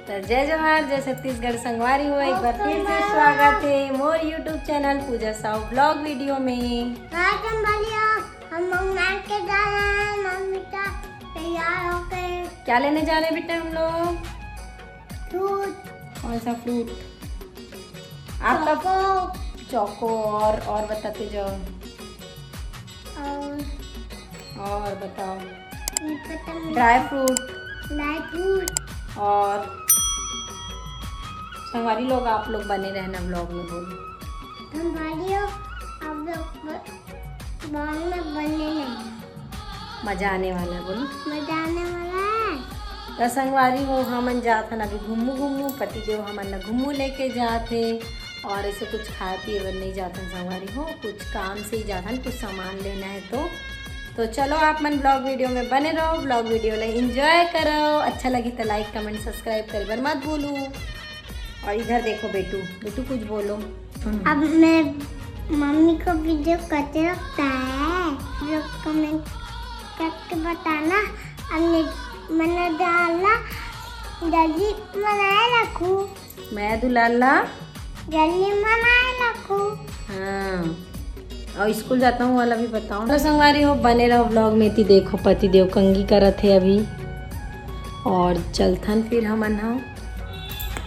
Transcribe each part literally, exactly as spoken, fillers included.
तो जय जोहार, जय छत्तीसगढ़ संगवारी हो, एक बार फिर से स्वागत है मोर YouTube चैनल पूजा साहू ब्लॉग वीडियो में। हाँ संगवारी हो, हम लोग मार्केट जा रहे हैं, मम्मी का तैयार होके। क्या लेने जा रहे हैं बेटा हम लोग? फ्रूट। कौन सा फ्रूट? आपका चोको। चोको और, और बताते जाओ। और और बताओ। ये पता नहीं। Dry fruit. Dry fruit. और संगवारी लोग, आप लोग बने रहना ब्लॉग में। बोलो संगवारी हो, आप लोग ब्लॉग में बने रहना। मजा आने वाला है, बोलो। मजा आने वाला है। तो संगवारी हो, हमन जात हन अभी घुम्मू घुम्मू, पतिदेव हमन ला घुम्मू लेके जात हे। और ऐसे कुछ खाए पिए बर नहीं जात हन संगवारी हो, कुछ काम से ही जात हन, कुछ सामान लेना है तो। तो चलो आप मन ब्लॉग वीडियो में बने रहो, ब्लॉग वीडियो ला एंजॉय करो, अच्छा लगी तो लाइक कमेंट सब्सक्राइब करे बर मत भूलू। और इधर देखो बेटू, बेटू कुछ बोलो। अब मैं मम्मी को वीडियो कैसे लगता है, आप लोग कमेंट करके बताना। अब मैं, मैंने डाला जल्दी बनाए रखू। मैं दुलाला जल्दी बनाए रखू। हाँ, और स्कूल जाता हूँ वाला भी बताओ। तो संगवारी हो, बने रहो ब्लॉग में। ती देखो पति देव कंघी करत हे अभी, और चलथन फिर हमन ह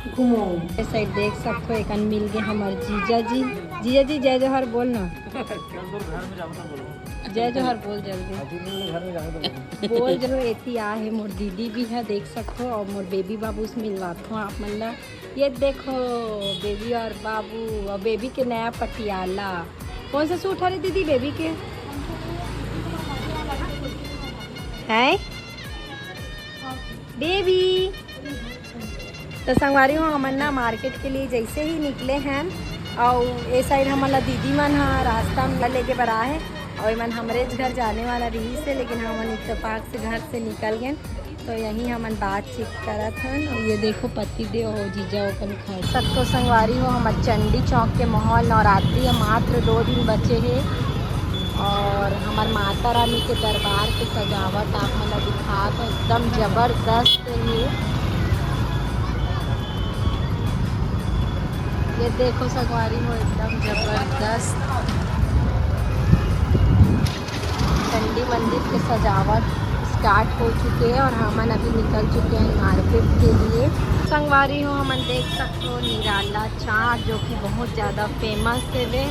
घूमो। ये साइड देख सकते हो, एकन मिल गए हमारे जीजा जी। जीजा जी जय जोहार बोल ना। जय जोहार बोल जल्दी। बोल जरूर। एती आ है मोर दीदी भी है, देख सकते हो, और मोर बेबी बाबू से मिलवात हूँ आप मन ला। ये देखो बेबी और बाबू, और बेबी के नया पटियाला। कौन सा सूट हरे दीदी बेबी के? हैं बेबी? तो संगवारी हो, हमन ना मार्केट के लिए जैसे ही निकले हैं, और ये साइड हमन ला दीदी मन ह रास्ता में लेके बर आए, और एमन हमरे घर जाने वाला रही से, लेकिन हमन इत्तेफाक से घर से निकल गए। तो यही हमन बातचीत करत हन। और ये देखो पति देव और जीजा अपन खड़े। सब तो संगवारी हो, हमर चंडी चौक के माहौल, नवरात्रि है, मात्र दो दिन बचे हे। और हमर माता रानी के दरबार के सजावट आप मन ला दिखात हन, एकदम जबरदस्त हे। ये देखो संगवारी हो, एकदम जबरदस्त। चंडी मंदिर के सजावट स्टार्ट हो चुके हैं और हमन अभी निकल चुके हैं मार्केट के लिए। संगवारी हो, हमन देख सकते हो निराला चाट, जो कि बहुत ज़्यादा फेमस है वे,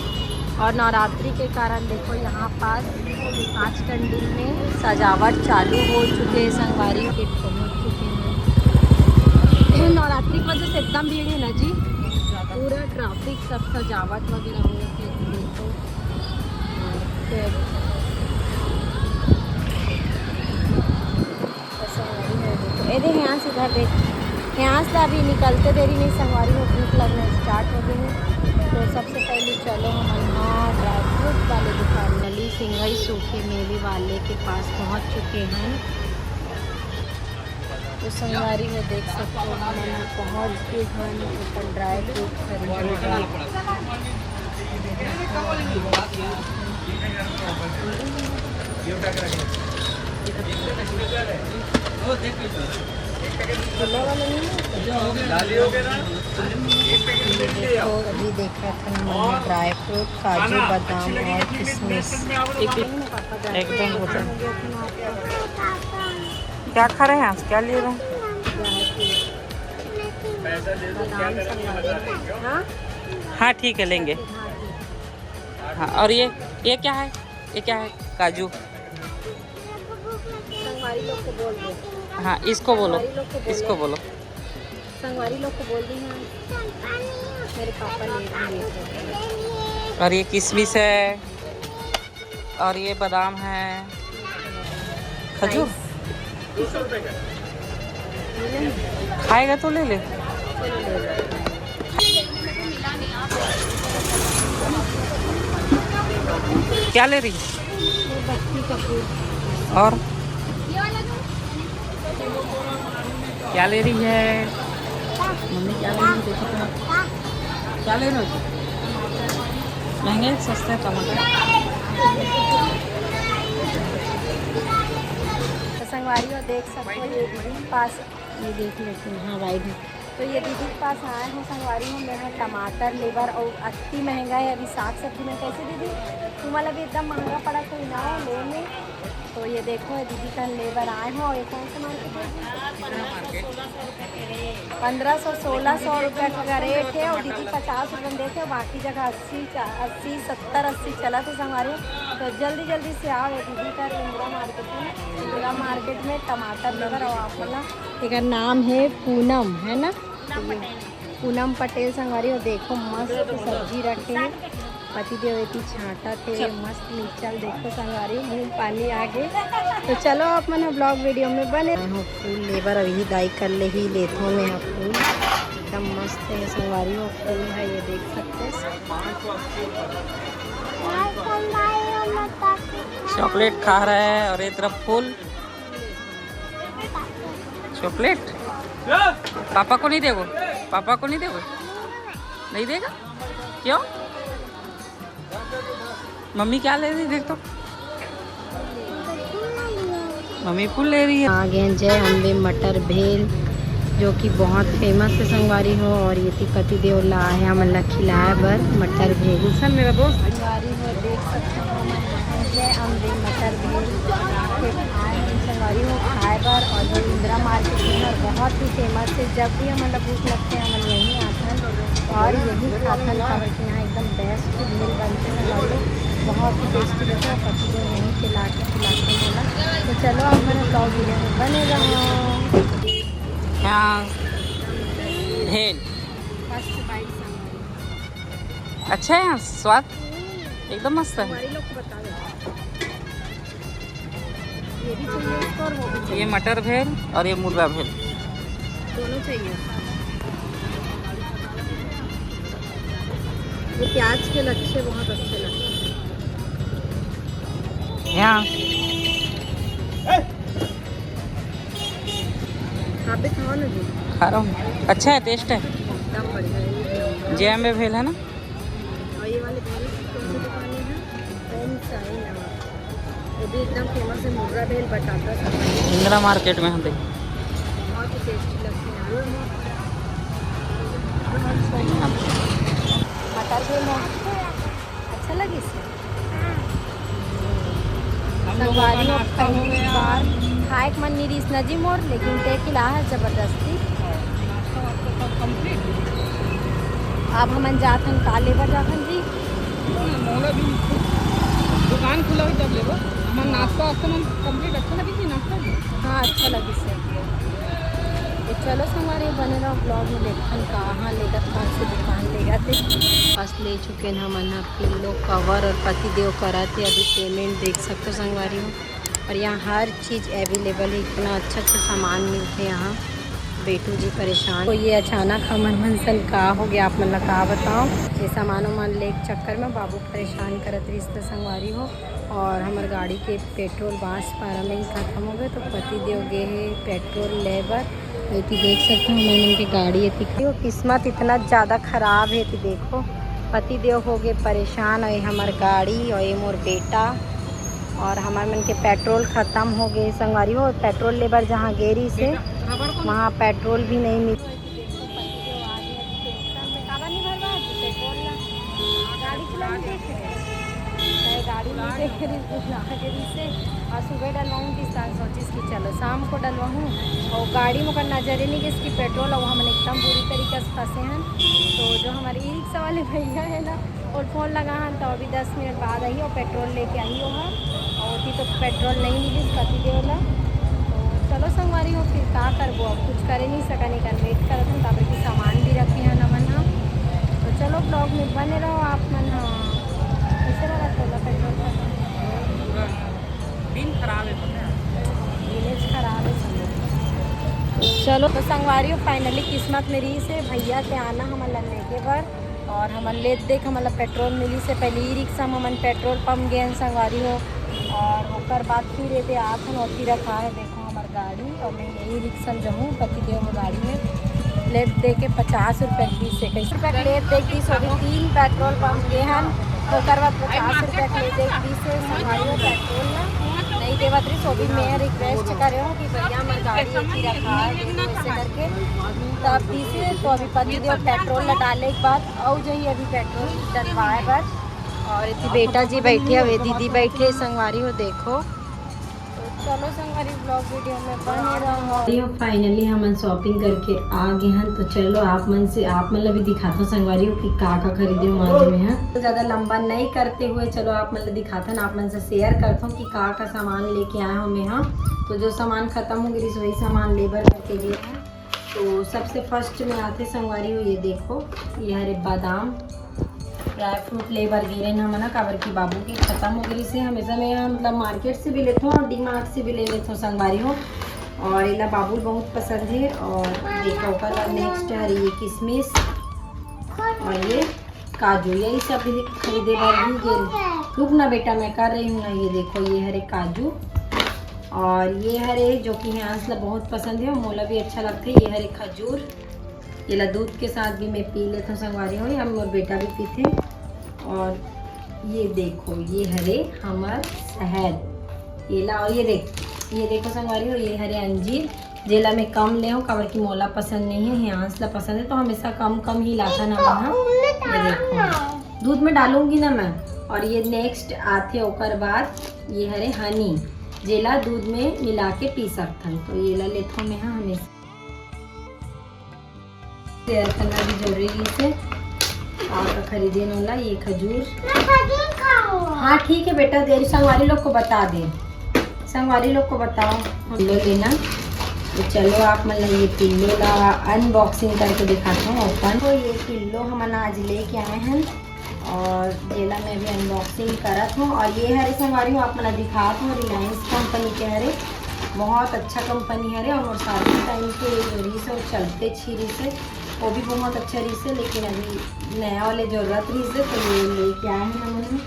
और नवरात्रि के कारण देखो यहाँ पास आज कंडील में सजावट चालू हो चुके हैं संगवारी। पहुँच चुके हैं। नवरात्रि की वजह से एकदम भीड़ है ना जी, पूरा ट्रैफिक, सब सजावट वगैरह हो रखे हैं। देखो, फिर तो संगवारी हो, देखो, ए दे, यहाँ से इधर देख, यहाँ से अभी निकलते देरी में संगवारी हो भूख लगना स्टार्ट हो गई है। तो सबसे पहले चलो हम यहाँ ड्राई फ्रूट वाले दुकान, नली सिंगई सूखे मेवे वाले के पास पहुँच चुके हैं। तो संगवारी हो, देख सकते हो, हमन पहुँच गए हन अपन ड्राई फ्रूट खरीदने। खुला वाला नहीं है? ये देखो, अभी देखा था हमन ड्राई फ्रूट, काजू, बादाम और किशमिश। एकदम होता है। क्या खा रहे हैं आज, क्या ले रहे हैं? हाँ, ठीक है, लेंगे। हाँ, और ये, ये क्या है? ये क्या है? काजू। संगवारी लोग को बोल दो। हाँ, इसको बोलो, संगवारी लोग को बोलो। इसको बोलो। संगवारी लोग को बोल दी हूँ। मेरे पापा ले लिए। और ये किशमिश है, और ये बादाम है, खजूर। खाएगा तो ले ले। क्या ले रही? और क्या ले रही है मम्मी? क्या ले रही है? देखो तो। क्या ले रहे हो? महंगे सस्ते टमाटर। तो संगवारी हो, देख सकते हो, ये दीदी पास ये देख लेते हैं। हाँ भाई, तो ये दीदी के पास आए हों संगवारी हो, मैं ह टमाटर ले बर, अउ अति महंगा हे अभी साग सब्जी में। कैसे दीदी, तुम्हारा भी एकदम महंगा पड़ा कोई ना हो ले में? तो ये देखो, ये दीदी कन ले बर आए हों। ये कौन सा मार्केट है? पंद्रह सौ सोलह सौ रुपया का रेट है और दीदी पचास रुपया में देते हो, बाकी जगह अस्सी, अस्सी, सत्तर अस्सी चला थे संगवारी हो। तो जल्दी जल्दी से आओ ये दीदी का इंदिरा मार्केट में। इंदिरा मार्केट में टमाटर ले बर। और आप मन ला, एकर नाम है पूनम, है ना? पूनम पटेल संगवारी हो। देखो मस्त सब्जी रखे हे, पति देव एती छांटत हे, मस्त मिर्चा ल देखो संगवारी, मुंह पानी आ गे। तो चलो आप मन vlog video में बने रहो। फूल ले बर अभी दाई कर ले ही लेथों मैं ह फूल, एकदम मस्त हे संगवारी हो फूल है, ये देख सकते हो। चॉकलेट खा रहा है और ये तरफ फूल। चॉकलेट पापा को नहीं देगो, पापा को नहीं देगो, नहीं देगा? क्यों? मम्मी क्या ले रही, देख तो। मम्मी फूल ले रही है। आ गए जय अम्बे मटर भेल, जो कि बहुत फेमस है संगवारी हो। और ये ती पति देव ला है हमन ला खिलाए बर मटर भेल। गुलशन मेरा दोस्त। संगवारी हो, देख सकते हो हमन जय अम्बे मटर भेल के आए हैं संगवारी हो खाए बर। और ये इंदिरा मार्केट में है और बहुत ही फेमस है। जब भी हमन ला भूख लगथे हमन यहीं आथन और यहीं खाथन, काबर कि यहाँ एकदम बेस्ट भेल बनथे संगवारी हो, बहुत ही टेस्टी रहथे। और पति देव यहीं के ला के खिलाथे मोला। तो चलो आप मन vlog video में बने रहो। हाँ, भेल। फर्स्ट बाइट संगवारी। अच्छा है स्वाद, एकदम मस्त है। हमारे लोग को बता दो। ये भी चाहिए इसको और वो भी चाहिए। ये मटर भेल और ये मुर्रा भेल। दोनों चाहिए। ये प्याज के लच्छे बहुत अच्छे लगते हैं। यहाँ आप भी खाओ ना जी। खा रहा हूँ, अच्छा है, टेस्ट है। एकदम बढ़िया है, एक नंबर। जय अम्बे भेल है ना? और ये वाले भेल कौन सी दुकान है? ओम साई नाम। वो भी एकदम फेमस है, मुर्रा भेल, बटाटा सब। इंदिरा मार्केट में हम देख। बहुत ही टेस्टी लगती है। मटर भेल है, अच्छा लगिस। संगवारी हो, पहली बार खाए के मन नइ रिहिस न जी मोर, लेकिन ते खिला है जबरदस्ती। अब हमन जाथन, का लेबर जाथन जी? मोला भी दुकान खुला हो तब लेबो। हमर नाश्ता वास्ता मन कंप्लीट अच्छा लगिस जी नाश्ता? हाँ, अच्छा लगिस है। तो चलो संगवारी बने रहो vlog में, देखथन कहाँ लेगत, कौन सी दुकान लेगत हे। बस ले चुके हैं हमन ह pillow cover और पति देव करत हे अभी payment, देख सकते हो संगवारी हो। और यहाँ हर चीज़ available है, इतना अच्छा अच्छा सामान मिलते हैं यहाँ। बेटू जी परेशान। तो ये अचानक हमर मन सन का हो गया, आप मन ला का बताओ। ये सामान उमान ले के चक्कर में बाबू परेशान करत रिहिस त संगवारी हो। और हमर गाड़ी के पेट्रोल बांसपारा में ही खत्म हो गए, तो पति देव गे हे पेट्रोल ले बर। एती देख सकते हो हमर मन के गाड़ी एती खड़ी। वो किस्मत इतना ज़्यादा खराब है, एती देखो पति देव हो गए परेशान, और ये हमर गाड़ी और ये मोर बेटा। और हमर मन के पेट्रोल खत्म हो गए संगवारी हो, पेट्रोल ले बर जहाँ गे रिहिस हे, वहाँ पेट्रोल भी नहीं मिल। गाड़ी चलाने देख रहे हैं। गाड़ी नहीं देख रही, कुछ ना गिरी से। और सुबह डलवाऊँ किस तरह सोचिस कि चलो शाम को डलवाऊँ। और गाड़ी में ओकर नजर ही नहीं कि इसकी पेट्रोल, और हमन एकदम बुरी तरीके से फंसे हैं। तो जो हमारे ई रिक्शा वाले भैया है ना, और फोन लगा हन तो अभी दस मिनट बाद आही और पेट्रोल लेके आही ओहा। और ओती तो पेट्रोल नहीं मिलिस पति देव ला। तो चलो संगवारी हो, फिर का करबो, अब कुछ करे नहीं सकन, एकन वेट करत हन, काबर कि सामान भी रखे हन हमन ह। तो चलो vlog में बने रहो आप मन ह। कैसे लगा तोला पेट्रोल खत्म? दिन खराब है, पता है? दिनेश खराब है सब। चलो तो संगवारी हो, finally किस्मत में रिहिस हे भैया के आना हमन ला लेके बर। और हमन लेत देख हमन ला पेट्रोल मिलिस हे। पहले ई रिक्शा में हमन पेट्रोल पंप गे हन संगवारी हो, और ओकर बाद फिर एदे आत हन, ओती रखा है देखो हमर गाड़ी। और मैं यही रिक्शा में जाऊँ, पति देव ह गाड़ी में। लेत दे के पचास रुपया के दिस हे, कैसे रुपया के लेत दे के दिस, अभी तीन पेट्रोल पंप गे हन, ओकर बाद पचास रुपया के लेत दे के दिस हे संगवारी हो पेट्रोल ना, नहीं देवत रहिस, वो भी मैं रिक्वेस्ट करे हूँ कि भैया हमर गाड़ी एक ही रखा दे दो ऐसे करके। तब दिस तो अभी पति देव पेट्रोल ला डाले के बाद अउ जाही अभी पेट्रोल डलवाए बर। और इति बेटा जी बैठे हवे, दीदी बैठे, संगवारी हो देखो। तो चलो संगवारी vlog video में बने रहो। फाइनली हमन शॉपिंग करके आ गए हैं, तो चलो आप मन से, आप मन ला भी दिखाता हूँ संगवारी हो कि का का खरीदे हूँ आज मैं। तो ज़्यादा लंबा नहीं करते हुए चलो आप मन ला दिखाता हूँ, आप मन से शेयर करता हूँ कि का का सामान लेके आए हूँ मैं। हाँ, तो जो सामान खत्म हो गई वही सामान लेबर करके गए हैं। तो सबसे फर्स्ट में आते संगवारी हो, ये देखो, ये हरे बादाम ड्राई फ्रूट ले बर गे रहेन हमन ह, काबर कि बाबू के खत्म हो गई से। हमेशा मैं ह, मतलब मार्केट से भी लेथों और डी मार्ट से भी ले लेथों संगवारी हो। और एला बाबू ल बहुत पसंद है। और देखो ओकर बाद नेक्स्ट है ये किशमिश और ये काजू, यही सब भी खरीदे बर भी गे। रुक ना बेटा, मैं कर रही हूँ ना। ये देखो ये हरे काजू और ये हरे जो कि हयांश ला बहुत पसंद है और मोला भी अच्छा लगता है। ये हरे खजूर, ये ला दूध के साथ भी मैं पी लेता हूँ संगवारी हो, हम और बेटा भी पीते। और ये देखो ये हरे हमर शहद, ये ला। और ये देख, ये देखो संगवारी हो, ये हरे अंजीर, जेला मैं कम ले हूँ काबर कि मोला पसंद नहीं है, हयांश ला पसंद है, तो हमेशा कम कम ही लाथन हमन ह। ये देखो दूध में डालूंगी ना मैं। और ये नेक्स्ट आथे ओकर बाद ये हरे हनी, जेला दूध में मिला के पी सकथन, तो ये ला लेथों मैं ह हमेशा। शेयर करना भी जरूरी है। का का खरीदे नोला, ये खजूर। मैं खजूर खाऊंगा। हाँ ठीक है बेटा, देरी संगवारी लोग को बता दे, संगवारी लोग को बताओ। पिल्लो लेना, तो चलो आप मन ला ये पिल्लो ला अनबॉक्सिंग करके दिखाता हूँ ओपन। तो ये पिल्लो हमन आज लेके आए हैं और जेला मैं भी अनबॉक्सिंग करत हूँ। और ये हरे संगवारी हो, आप मन ला दिखात हूँ, रिलायंस कंपनी के हरे, बहुत अच्छा कंपनी हरे। और शादी टाइम के जो रहिस हे, वो चलते छी रहिस हे, वो भी बहुत अच्छा रहिस हे, लेकिन अभी नया वाले जरूरत रहिस हे, तो ये लेके आए हैं हमन।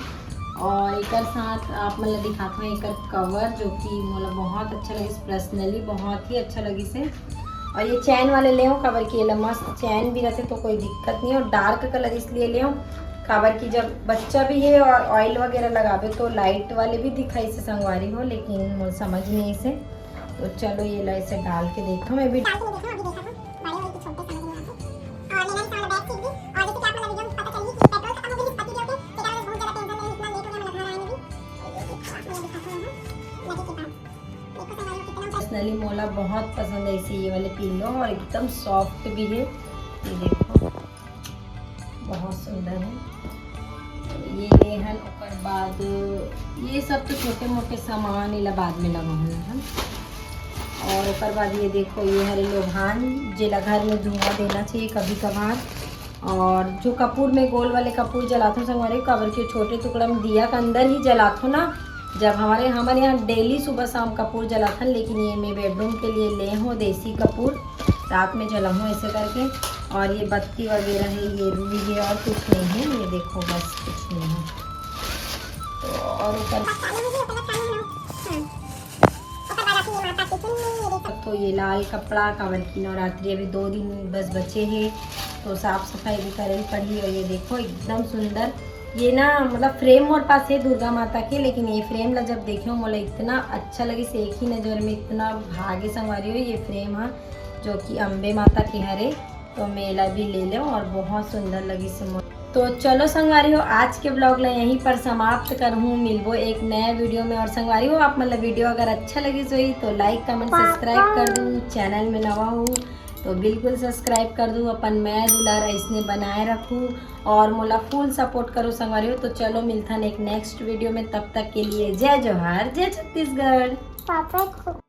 और एकर साथ आप मन ला दिखात हूँ एकर कवर, जो कि मोला बहुत अच्छा लगिस, पर्सनली बहुत ही अच्छा लगिस हे। और ये चैन वाले ले हो, काबर कि एला मस्त चैन भी रहते तो कोई दिक्कत नहीं हो। डार्क कलर इसलिए ले हो, काबर कि जब बच्चा भी है और ऑयल वगैरह लगावे तो लाइट वाले भी दिखाई से संगवारी हो, लेकिन मोर समझ नहीं से। तो चलो ये ला इसे डाल के देखो, मैं भी डाल के देखो, अभी देखा था, बड़े वाले के छोटे समझ नहीं आते। और मैंने सारा बैग सीख दी। और जैसे कि आप लोग वीडियो में पता चली कि पेट्रोल खत्म हो गई, इस पति देव के, तो क्या बहुत ज्यादा टेंशन नहीं, इतना लेट हो गया, मतलब घर आने में भी। आप लोग दिखाते हैं, लगे के बाद। देखो संगवारी हो कितना पर्सनली मोला बहुत पसंद है इसे, ये वाले पिल्लो, और एकदम सॉफ्ट भी है। ये देखो बहुत सुंदर है। ये ले हन, ओकर बाद ये सब तो छोटे मोटे सामान, इला बाद में लगाहूँ हम। और ओकर बाद ये देखो, ये हरे लोभान, जेला घर में धुआं देना चाहिए कभी कभार। और जो कपूर में गोल वाले कपूर जलाथों संगवारी, काबर के छोटे टुकड़ा में दिया के अंदर ही जलाथों ना, जब हमारे, हमारे यहाँ डेली सुबह शाम कपूर जलाथन, लेकिन ये मैं बेडरूम के लिए ले हूँ देसी कपूर, रात में जलाऊँ ऐसे करके। और ये बत्ती वगैरह है, ये रुई है और कुछ नहीं है। ये देखो बस कुछ नहीं है। तो और ऊपर तो ये लाल कपड़ा, काबर की नवरात्रि अभी दो दिन बस बचे हे, तो साफ सफाई भी करे पड़ी। और ये देखो एकदम सुंदर, ये ना मतलब फ्रेम मोर पास है दुर्गा माता के, लेकिन ये फ्रेम ला जब देखे मोला इतना अच्छा लगिस, एक ही नज़र में इतना भागे संगवारी हो ये फ्रेम हा, जो कि अम्बे माता के हरे। तो मैं एला भी ले लेव और बहुत सुंदर लगिस मोर। तो चलो संगवारी हो, आज के ब्लॉग ला यहीं पर समाप्त करहूँ। मिलबो एक नया वीडियो में। और संगवारी हो, आप मन ला वीडियो अगर अच्छा लगिस होही तो लाइक, कमेंट, सब्सक्राइब कर दू। चैनल में नवा हो तो बिल्कुल सब्सक्राइब कर दू। अपन मया दुलार ऐसने बनाए रखू और मोला फुल सपोर्ट करू संगवारी हो। तो चलो मिलथन एक नेक्स्ट वीडियो में, तब तक के लिए जय जोहार, जय छत्तीसगढ़। पापा को